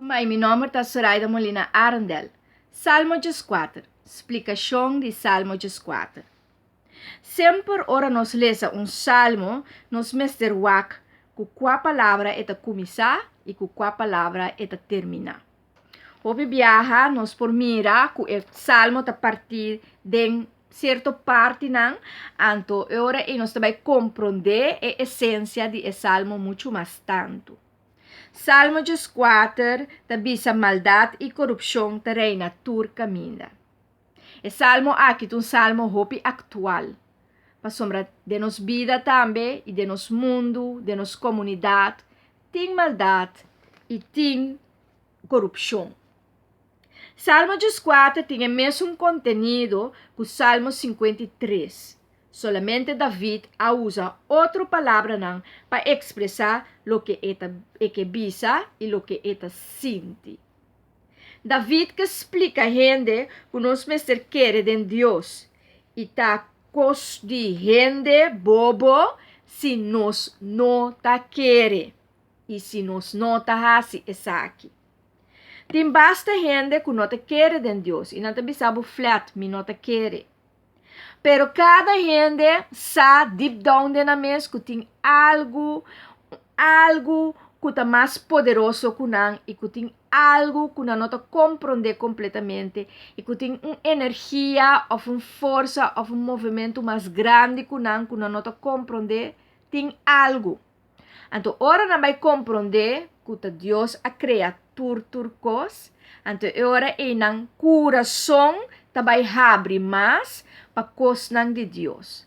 Mai, mi nòmber ta Soraida Molina Arendel. Salmo 14. Splikashon di Salmo 14. Semper ora nos lesa un salmo, nos mester wak ku kua palabra e ta kuminsá i ku kua palabra e ta terminá. Hopi biaha nos por mira ku e salmo ta partí den sierto partinan, anto e ora ei nos ta bai komprondé e esensia di e salmo muchu mas tantu. Salmo 14 ta bisa maldat i korupshon ta reina tur kaminda. E salmo aki ta un salmo hopi aktual, pasobra den nos bida tambe i den nos mundu, den nos komunidat, tin maldat i tin korupshon. Salmo 14 tin e mesun kontenido ku Salmo 53. Solamente David a usa otro palabranan pa ekspresá loke e ta e ke bisa i loke e ta sinti. David ke splika hende ku nos mester kere den Dios i ta kos di hende bobo si nos no ta kere i si nos no ta hasi esaki. Tin basta hende ku no ta kere den Dios i nan ta bisa bo flat, mi no ta kere. Pero kada hende sa deep down den nan mes ku tin algu, algu ku ta mas poderoso ku nan i ku tin algu ku nan no ta komprondé kompletamente i ku tin un energia òf un forsa òf un movementu mas grandi ku nan ku nan no ta komprondé, tin algu. Anto ora nan bai komprondé ku ta Dios a krea tur tur kos, anto e ora ei nan kurason ta bai habri mas pa kosnan di Dios.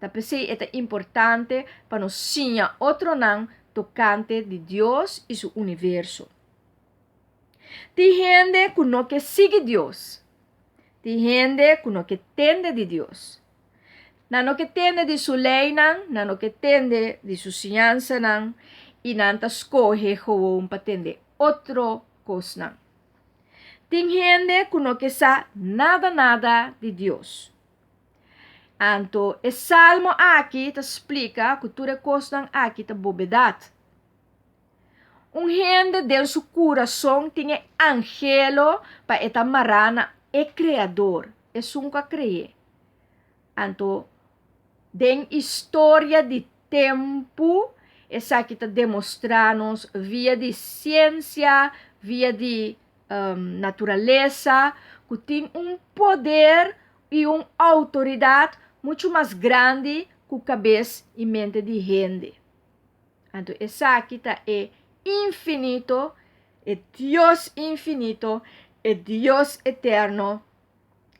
Ta p'esei e ta importante pa nos siña otronan tokante di Dios i su universo. Tin hende ku no ke sigui Dios. Tin hende ku no ke tende di Dios. Nan no ke tende di su leinan, nan no ke tende di su siñansanan i nan ta skohe gewoon pa tende otro kosnan. Tin hende ku no ke sa nada nada di Dios. Anto e salmo aki ta splika ku tur e kosnan aki ta bobedat. Un hende den su kurason tin e anhelo pa e ta mará na e Kreador, esun ku a kre'é. Anto, den historia di tempu, esaki ta demostrá nos via di siensia, via di naturalesa, ku tin un poder i un outoridat muchu mas grandi ku kabes i mente di hende. Anto esaki ta e infinito, e Dios infinito, e Dios eterno,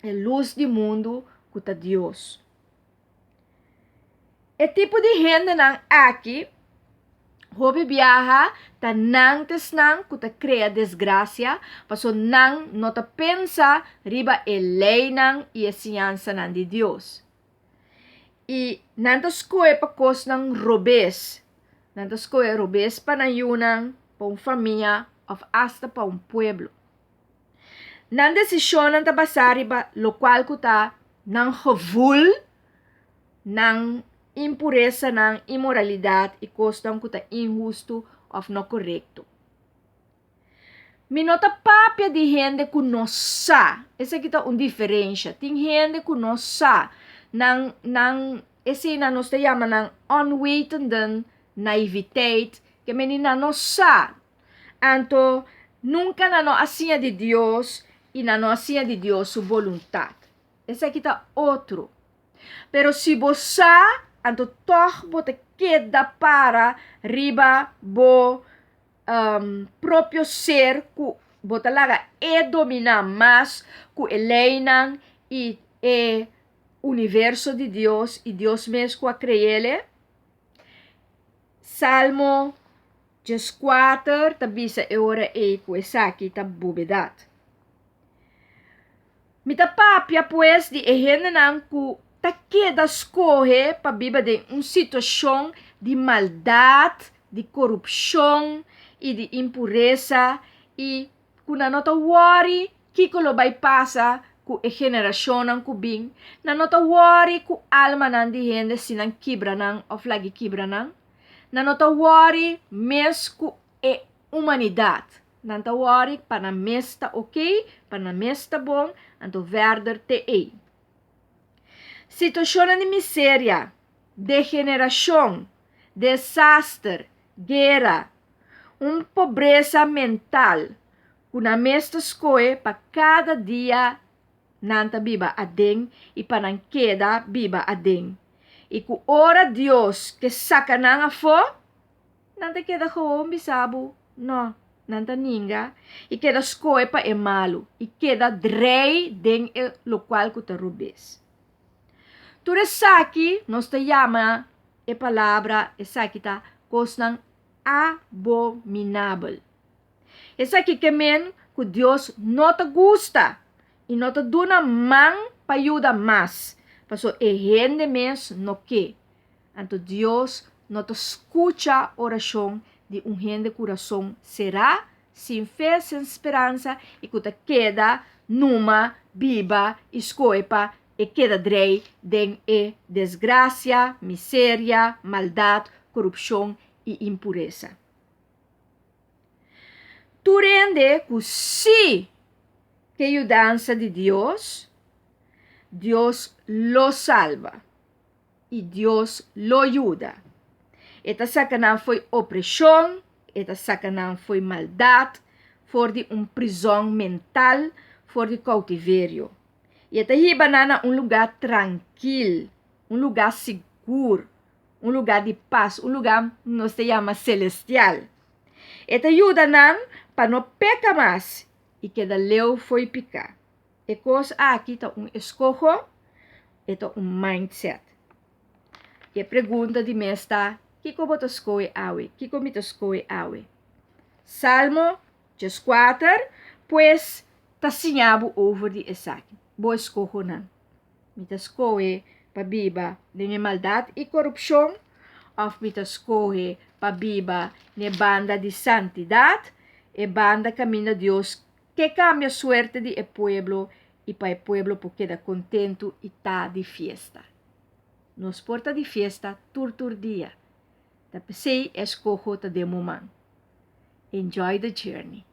e lus di mundu ku ta Dios. E tipo di hendenan aki hopi biaha ta nan ta esnan ku ta krea desgrasia paso nan no ta pensa riba e leinan i e siñansanan di Dios. I nan ta skohe pa kosnan robes. Nan ta skohe robes pa nan yunan, pa un famia òf asta pa un pueblo. Nan desishonnan ta basá riba lokual ku ta nan gevoel, nan impuresanan, inmoralidat i kosnan ku ta inhustu òf no korekto. Mi no ta papia di hende ku no sa, esaki ta un diferensha. Tin hende ku no sa, nan nan eseinan nos ta yama nan onwetenden naïviteit, ke meni nan no sa. Anto nunka nan no a siña di Dios i nan no a siña di Dios su boluntat. Esaki ta otro. Pero si bo sa, anto tòg bo ta keda para riba bo propio ser ku bo ta laga e dominá mas ku e leinan i e universo di Dios i Dios mes ku a kre'é. Salmo 14 ta bisa e ora ei ku esaki ta bobedat. Mi ta papia pues di e hendenan ku ta keda skohe pa biba den un situashon di maldat, di korupshon i di impuresa i ku nan no ta wòri kiko lo bai pasa ku e generashonnan ku bin, nan no ta wòri ku almanan di hende si nan kibra nan òf lag'i kibra nan, nan no ta wòri mes ku e humanidat. Nan ta wòri pa nan mes ta oké, pa nan mes ta bon, anto verder te ei. Situashonnan di miseria, degenerashon, desaster, guera, un pobresa mental ku nan mes ta skohe pa kada dia nan ta biba aden i pa nan keda biba aden. I ku ora Dios ke saka nan afó, nan ta keda gewoon bisa bo, No, nan ta ninga i keda skohe pa e malu i keda drei den e lokual ku ta robes. Tur esaki nos ta yama e palabra esaki ta kosnan abominabel. Esaki ke men ku Dios no ta gusta i no ta duna man pa yuda mas, paso e hende mes no ke. Anto Dios no ta skucha orashon di un hende kurason será, sin fe, sin speransa i ku ta keda numa, biba i skohe pa e keda drei den e desgrasia, miseria, maldat, korupshon i impuresa. Tur hende ku sí ke yudansa di Dios, Dios lo salba i Dios lo yuda. E ta saka nan fo'i opreshon, e ta saka nan fo'i maldat, for di un prizòn mental, for di koutiverio. I e ta hiba nan na un lugá trankil, un lugá sigur, un lugá di pas, un lugá nos ta yama selestial. E ta yuda nan pa no peka mas i keda leu fo'i piká. E kos aki ta un eskoho, e ta un mindset. I e pregunta di mes ta, kiko bo ta skohe awe? Kiko mi ta skohe awe? Salmo 14, pues, ta siña bo over di esaki. Bo eskohonan. Mi ta skohe pa biba den e maldat i korupshon òf mi ta skohe pa biba n'e banda di santidat, e banda kaminda Dios ke kambia suerte di e pueblo i pa e pueblo por keda kontentu i ta di fiesta? Nos por ta di fiesta tur tur dia. Ta p'esei e eskoho ta den bo man. Enjoy the journey!